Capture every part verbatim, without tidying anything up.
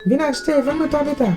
Vin achte, vann mwen twa peta.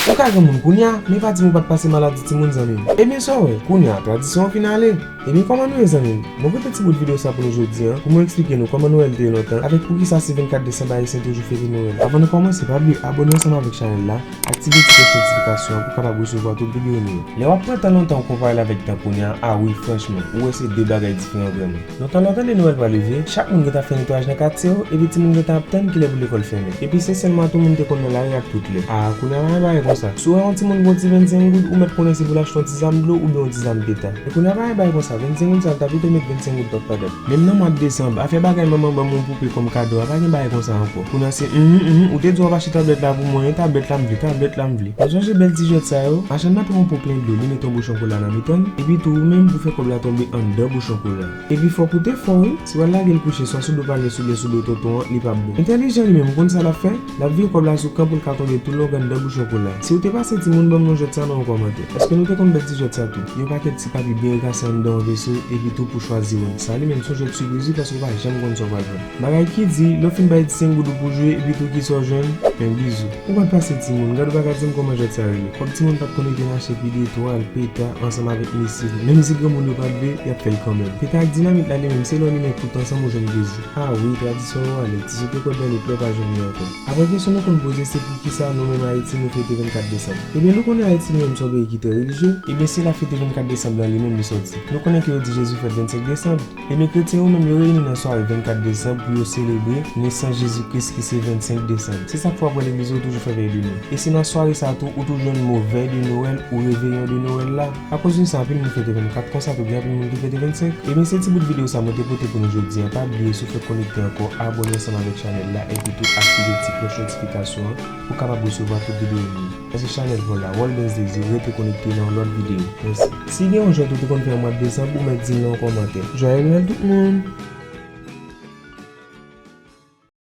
Ou ka granmoun kounye a, men pa di m ou pa t pase maladi timoun, zanmi m. Ebyen sa w wè, kounye a, tradisyon an fin ale. Ebyen kòman nou ye, zanmi m? Mwen pote ti bout videyo sa pou nou jodi a, pou mwen eksplike nou kòman Nwèl te ye lontan, avèk poukisa se vennkat desanm Ayisyen toujou fete Nwèl. Avan nou kòmanse, pa bliye abòne ansanm avèk chanèl la, aktive ti klòch notifikasyon an pou w kapab resevwa tout videyo nou yo. Lè w ap pran tan lontan ou konpare l avèk tan kounye a, a wi, franchman, ou wè se de bagay diferan vrèman. Lontan lè w tande Nwèl pral rive, chak moun gentan ap fè netwayaj nan katye yo, epi timoun gentan ap tann kilè pou lekòl fèmen. Epi se sèl mwa tou moun te konn nan lari ak tout lè. A, kounye a pa gen bagay konsa. Si w wè yon timoun gen yon ti vennsenk goud, ou mèt konnen se pou l achte yon ti zam dlo oubyen yon ti zam peta. E kounye a pa gen bagay konsa, vennsenk goud sa l ta pito met vennsenk goud pa patat. Menm nan mwa desanm, afè bagay manman ban m yon poupe kòm kado a, pa gen bagay konsa ankò. Kounye a se, mhm, mhm, ou te di w ap achte tablèt la pou mwen, tablèt la m vle, tablèt la m vle. Ou sonje bèl ti jwèt sa yo? Machann nan pran yon po plen dlo, li mete yon bouchon kola nan mitan l, epi tou ou menm pou fè kòb la tonbe anndan bouchon kola. Epi fòk ou te fò wi, si w al lage l kouche swa sou do palye oubyen sou do tonton an, li p ap bon. Entèlijan li menm, ou konn sa l ap fè? L ap vire kòb la sou kan pou l ka tonbe tou long anndan bouchon kola. Si w te pase timoun, ban m yon jwèt sa nan yon kòmantè. Èske nou te konn bèl ti jwèt sa tou? Yon pakèt ti papye byen rekase anndan yon veso, epi tou pou chwazi youn. Sa li menm se yon jwèt sipriz wi, paske w pa janm konn sa w pral jwenn. Bagay ki di, lè w fin bay senk goud ou pou jwe, epi tou kisa w jwenn? Men bizou. Ou pa t pase timoun, gad ou pa ka di m kòman jwèt sa rele. Kòb timoun pa t konn rete nan achte pil etwal, peta, ansanm avèk misil. Menm si granmoun yo pa t vle, y ap fè l kanmenm. Peta ak dinamit la li menm, se lè w limen tout ansanm ou jwenn plezi. A wi, tradisyon yo ale, ti sote kòd nan lòt lè w pa jwenn li ankò. Apre kesyon nou konn poze se poukisa nou menm Ayiti nou fete vennkat desanm? Ebyen nou konnen Ayiti li menm se yon peyi ki trè relijye, ebyen se la fete vennkat desanm lan li menm li sòti. Nou konnen ke yo di Jezi fèt vennsenk desanm, ebyen kretyen yo menm yo reyini nan sware vennkat desanm pou yo selebre nesans Jezi Kris ki se vennsenk desanm. Se sa k fè w ap wè legliz yo toujou fè vèy de nwèl. E se nan sware sa tou ou tou jwenn mo vèy de nwèl ou reveyon de nwèl la. Akoz de sa, anpil moun fete vennkat konsa tou gen anpil moun ki fete vennsenk. Ebyen se ti bout videyo sa mwen te pote pou nou jodi a. Pa bliye si w fèk konekte ankò, abòne ansanm avèk chanèl la epi tou aktive ti klòch notifikasyon an pou w kapab resevwa tout videyo nou yo. Mwen se Chanèl Paul la, Walbens Désir, rete konekte nan yon lòt videyo. Mèsi. Si gen yon jwèt ou te konn fè nan mwa desanm, ou mèt di m nan yon kòmantè. Jwaye Nwèl tout moun!